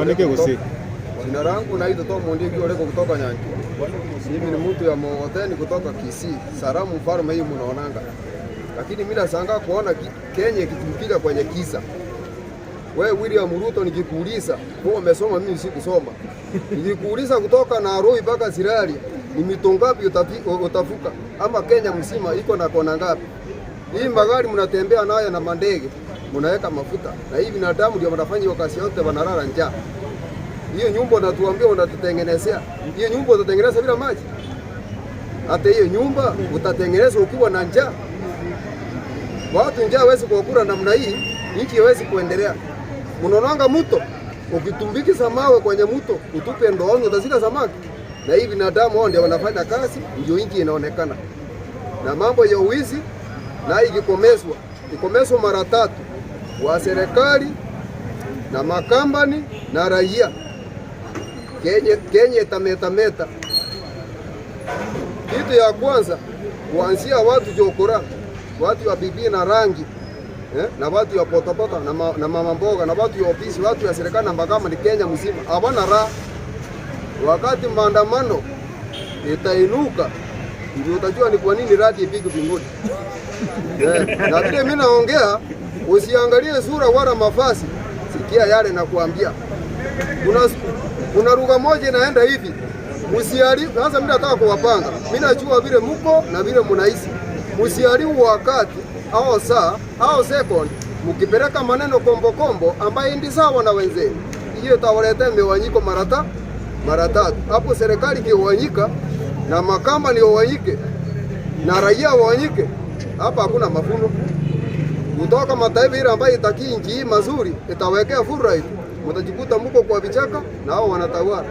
Mwanike Gusii. Jina langu naitwa Tom Ndigi Oleko kutoka Nyanchwa. Mimi ni mtu ya Mkokoteni kutoka Kisii. Salamu mfalme hii mnaonanga. Lakini mimi nashangaa kuona Kenya ikitumbukia kwenye kisa. Wewe William Ruto, nikikuuliza, wewe umesoma, mimi sikusoma. Nikikuuliza kutoka Nairobi mpaka Sirari ni mito ngapi utavuka? Ama Kenya mzima iko na kona ngapi? Hii magari mnatembea nayo na mandege mnaweka mafuta, na hii binadamu ndio wanafanya hiyo kazi yote, wanalala njaa. Hiyo nyumba unatuambia unatutengenezea, hiyo nyumba utatengeneza bila maji? Hata hiyo nyumba utatengeneza ukiwa na njaa? Watu njaa hawezi kuokura namna hii, nchi haiwezi kuendelea. Unaonanga mto, ukitumbikiza mawe kwenye mto utupe ndoano, utazika samaki. Na hii binadamu wao ndio wanafanya kazi, ndio nchi inaonekana. Na mambo ya uwizi na ikikomeswa, ikomeswa mara tatu wa serikali na makambani na raia. Kenya itametameta. Kitu ya kwanza kuanzia watu jokora, watu wa bibi na rangi na watu ya potapota na mama mboga na watu ya ofisi, watu ya serikali na makama ni Kenya mzima hawana raha. Wakati maandamano itainuka, ndio utajua ni kwa nini radi ipige mbinguni. Na vile mimi naongea, usiangalie sura wala mavazi, sikia yale nakuambia. Kuna lugha moja inaenda hivi, msiharibu. Sasa mimi nataka kuwapanga, mimi najua vile mko na vile mnaishi. Msiharibu wakati au saa au second mkipeleka maneno kombo kombo ambaye ndi sawa na wenzenu, hiyo itawaletea miwanyiko mara tatu. Hapo serikali ikiwanyika na makamba ni wanyike na raia wanyike, hapa hakuna mafuno kutoka mataifa ile ambayo itaki nchi hii mazuri itawekea full right, mtajikuta mko kwa vichaka na hao wanatawala.